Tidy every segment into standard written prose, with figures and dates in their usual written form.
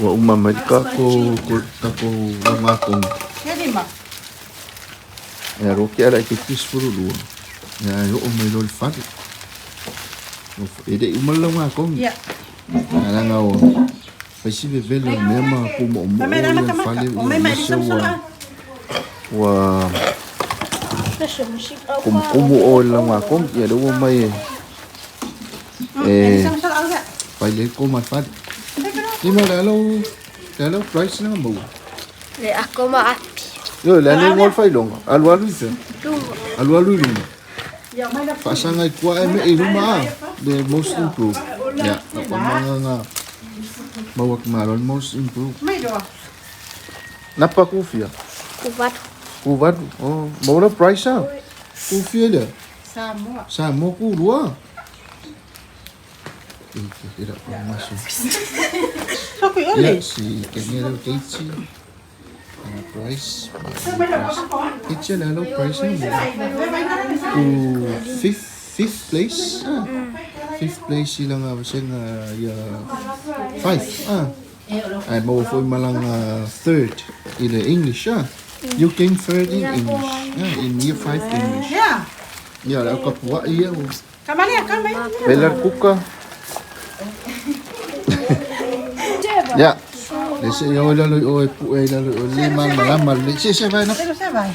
Ua uma mai le tatou tatou lauga E alu ake ala i te 12. Ia e oo mai loa i le fale. E le i uma le lauga togi. Ia. Leaga ua fai si vevele o le mea ma pumoomoo ia le fale aemaise ua ua kumukumu oe i le lauga togi. Ia lea ua omai e e fai le koma i le fale. Lima o le a lau le a lau prize na maua? Le ako ma api. Ioe, le a le igoa o le faailoga? Alualu i fea? Alualu i luma. Faasaga i tua ae me'i i luma a. The most improved. Ia, lau faamagana maua atu malo le most improved. Napa kufia? Kuvatu. Kuvatu. Oh, maua lau prize a. Kufia lea? Samoa. Samoa kulua. Ia, si kenya leo keitsi. Ana price. Keitsi le alo price ni. Ku fifth fifth place. Ah. Fifth place ilanga vasenga ia five. Ah. Ai maua foi malanga third i le English. Ah. You came third in English. Ah, in year 5 English. Yeah. Ia, le au kapua'i ia. Kamalia, kamalia. Vela le kuka. Ia. Le se i o i lalo i o e pue i lalo i o le malamalama lelei. Se se vai na. Se vai.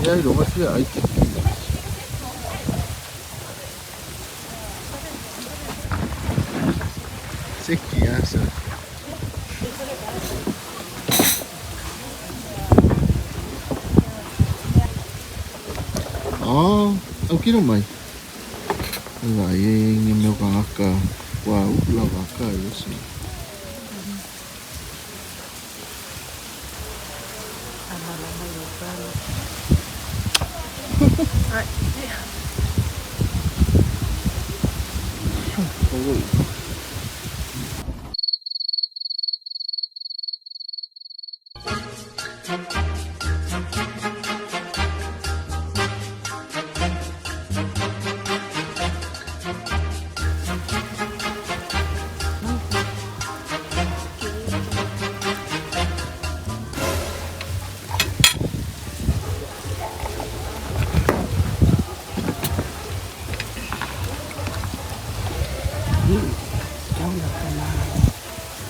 Ia iloga fia ai keki. Se kiasa. Oh, au kino mai. La ye ngi meo ka ua u la waka yo si.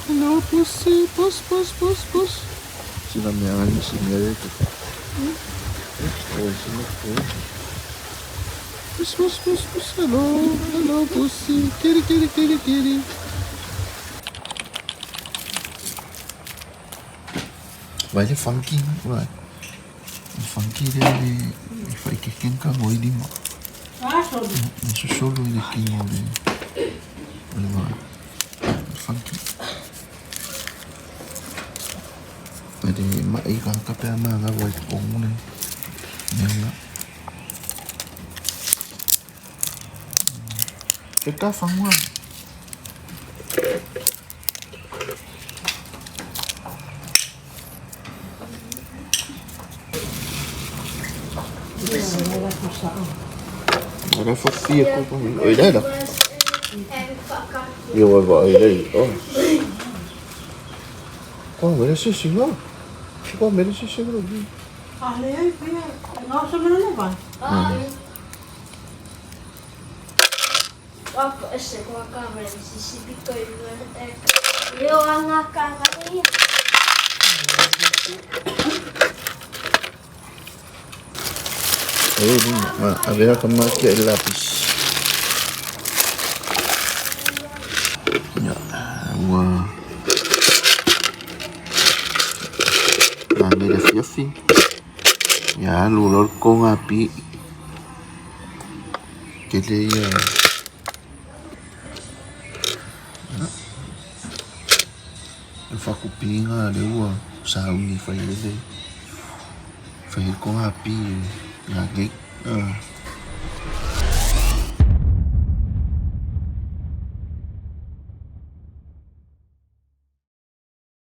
Hello, pussy, puss, puss, puss, puss. Sina mea ngani si mea le te. Oh, sina ko. Puss, puss, puss, puss. Hello, hello, pussy. Kitty, kitty, kitty, kitty. Vai le funky, vai. Le funky le le fai ke kenka ngoi lima. Ah, solo. Le sosolo i le kingo le le va. Funky. Le mai ka ka pe ma nga wai kongu le. Ne nga. Ke ka fangua. Ara fa fia ko ko. Oi le la. Io vai vai le. Oh. Qua me se si no. Qua me se si no. Ah, le ai pia. Ngau sa mana le vai. Wako ese kwa kamera sisi biko ilu Leo anga kamera. Eh, ma aveva ka il lapis. Ya, ua Mami le fiafi. Ya, lu lor ko ngapi. Ke le ya. Le whakupinga le ua sauni whai ele. Whai ko ngapi ngā ngei.